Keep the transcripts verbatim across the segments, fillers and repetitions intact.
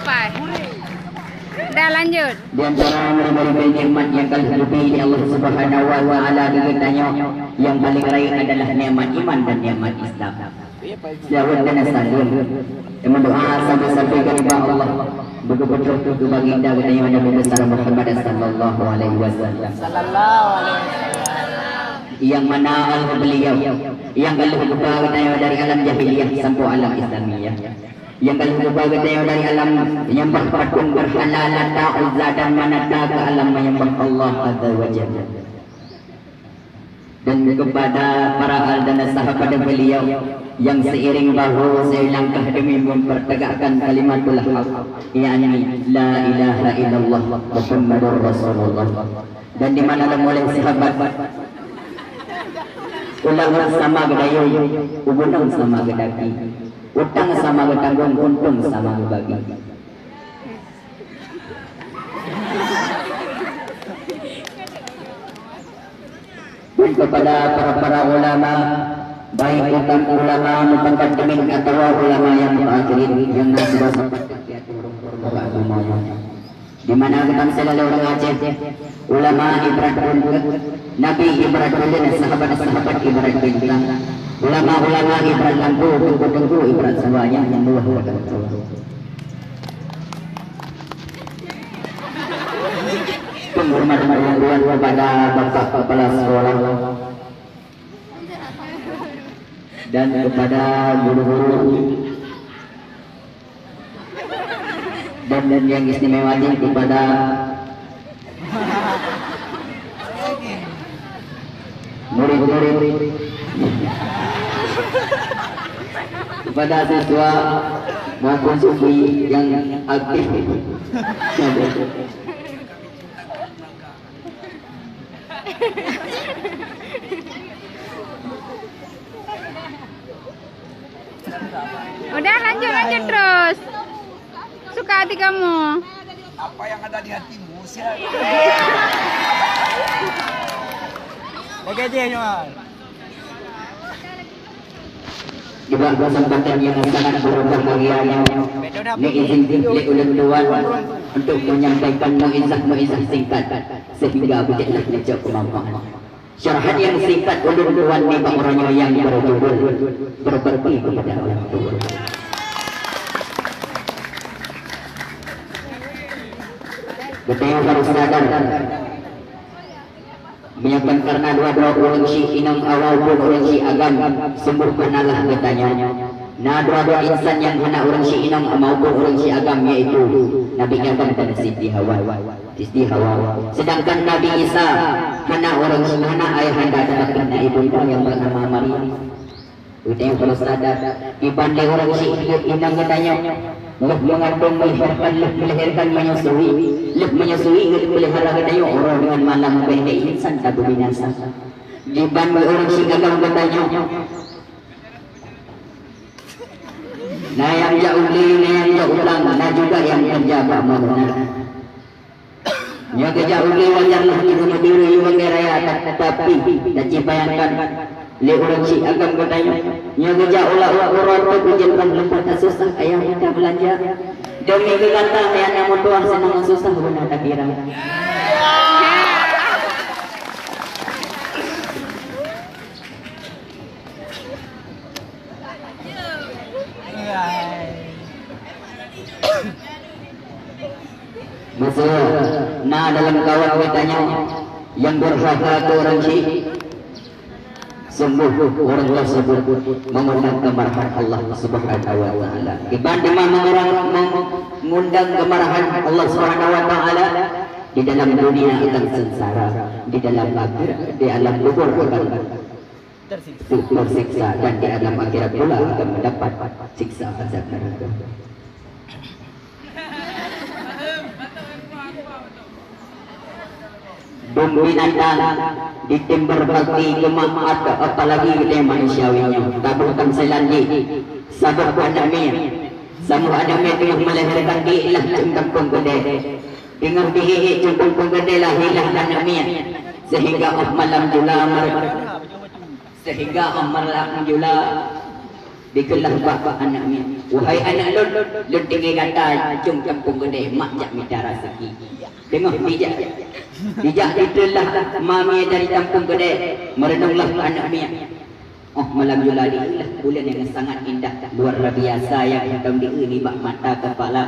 Pai. Dah lanjut. Di antara bari-bari nikmat nyang ka lheueh geubri lé Allah Subhanahu wa Taala keu geutanyoe, nyang paleng rayeuk adalah nikmat iman dan nikmat Islam. Seulaweuet dan saleuem, teumeudoa sabe-sabe keu Allah, beugeupeutreuk keu baginda geutanyoe Nabi Besar Muhammad sallallahu alaihi wasallam. Nyang mana Allah beliau nyang ka lheueh geuba geutanyoe dari alam jahiliyah sampoe alam Islamiyah. Nyang ka lheueh geuba geutanyoe dari alam menyembah patung berhala Lata, Uzza dan Manata keu alam menyembah Allah Azza wa Jalla. Dan kepada para al dan sahabat beliau yang seiring bahu seulangkah demi mempertegakkan kalimatul haq, yakni la ilaha illallah Muhammadur Rasulullah. Dan di mana lam oleh sahabat, ulang sama geudayung, ubunong sama geudaki, utang sama geutanggong, untông sama geubagi. Dan kepada para-para ulama, baik bukan ulama mutaqaddimin atawa ulama nyang mutaakhirin, nyang na sibak-sibak di mana geutam selalu ureuëng Aceh, ulama ibarat buleuen, nabi ibarat buleuen, sahabat-sahabat ibarat bintang, ulama-ulama ibarat lampu, teungku-teungku ibarat sawa nyang meuwah. Penghormatan yang luar kepada Bapak Kepala Sekolah dan kepada guru-guru, dan, dan yang istimewa lagi kepada murid-murid, kepada siswa maupun siswi yang aktif. Udah, lanjut, lanjut terus. Suka hati kamu. Apa yang ada di hatimu, siap. Lagi aja, Nyoman. Di bak kesempatan yang sangat berbahagia nyoe, neuizin lé ulôn tuan untuk menyampaikan mauizah-mauizah singkat sehingga beujalan lé cok kemampuan. Syarahan yang singkat ulôn tuan nibak uroe nyoe nyang beurjudul Berbakti Kepada Orang Tua. Geutanyoe harôh sadar, meunyoe kon kareuna dua droe ureuëng si inong atawa ureuëng si agam, sunggoh hana lah geutanyoe. Na dua droe insan nyang hana ureuëng si inong atawa ureuëng si agam, yaitu Nabi Adam dan Siti Hawa. Siti Hawa. Sedangkan Nabi Isa hana ureuëng, hana ayahanda, tetapi na ibunda nyang bernama Maria. Geutanyoe harôh sadar, kiban lé ureuëng si inong geutanyoe, lheueh meungandong, melahirkan, lheueh melahirkan menyusui, lheueh menyusui geupeulihara geutanyoe uroe deungon malam, bèk lé insan tabeubinasa. Kiban lé ureuëng si agam geutanyoe, na nyang jak u glé, na nyang jak u blang, na juga nyang keureuja bak bangunan. Nyoe geujak u glé wajar lah, nyoe meudiri u Banggai Raya, tapi taci bayangkan lé ureuëng si agam geutanyoe. Nyoe geujak u laôt uroe teuk ujeuen ban lumpah, tasusah ayah mita beulanja. Demi keu gata, ayah na meutuah, seunang susah beuna takira. Meuseu na dalam kawan geutanyoe nyang durhaka keu ureuëng syiek, sunggoh ureuëng tersebut mengundang kemarahan Allah Subhanahu wa Taala. Kiban teuma mengurang, mengundang kemarahan Allah Subhanahu wa Taala, di dalam dunia akan sengsara, di dalam akhirat, di alam kubur akan tersiksa, dan di alam akhirat pula akan mendapat siksa azab neraka. Dum binatang ditimber bakti keu mak, apalagi geutanyoe manusia nyoe. Tabôh tamsilan jih, saboh aneuk miet. Saboh aneuk miet teungoh melahirkan di ilah ceumpung keudè. Teungoh di ié ceumpung keudè lahé lah aneuk miet. Sehingga óh malam jula mer-, sehingga óh malam jula Dikheun lah bak aneuk miet, "Wahai aneuk lôn, lôn tinggai gata cong Kampung Geudée, mak jak mita raseuki." Teungoh dijak, dijak dikheun lah ma miet dari Kampung Geudée, meureunong lah aneuk miet. Oh, malam Jumadillah, buleuen nyang sangat indah, luar biasa nyang hidom di nibak mata kepala.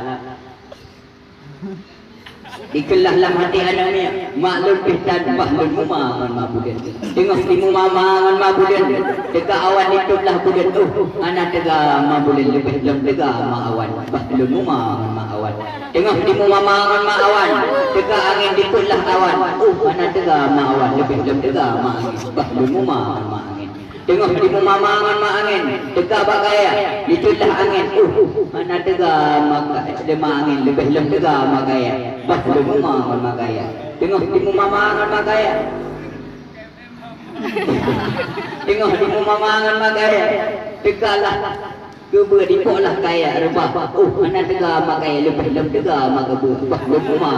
Dikheun lah lam até aneuk miet, "Mak lôn pih tan, bah lôn muma ngon ma buleuen." Teungoh jimuma ma ngon ma buleuen, teuka awan ditôb lah buleuen, "Uh, hana teuga ma buleuen, leubeh lom teuga ma awan, bah lôn muma ngon ma awan." Teungoh jimuma ma ngon ma awan, teuka angén ditôb lah awan, "Uh, hana teuga ma awan, leubeh lom teuga ma angén, bah lôn muma ngon ma angén." Teungoh jimuma ma ngon ma angén, teuka bak kayèe, ditôb lah angén, "Uh, hana teuga ma ka-, ma angén, leubeh lom teuga ma kayèe, bah lôn muma ngon ma kayèe." Teungoh jimuma ma ngon ma kayèe, teungoh jimuma ma ngon ma kayèe, teuka lah keubeue, dipok lah kayèe reubah, "Uh, hana teuga ma kayèe, leubeh lom teuga ma keubeue, bah lôn muma."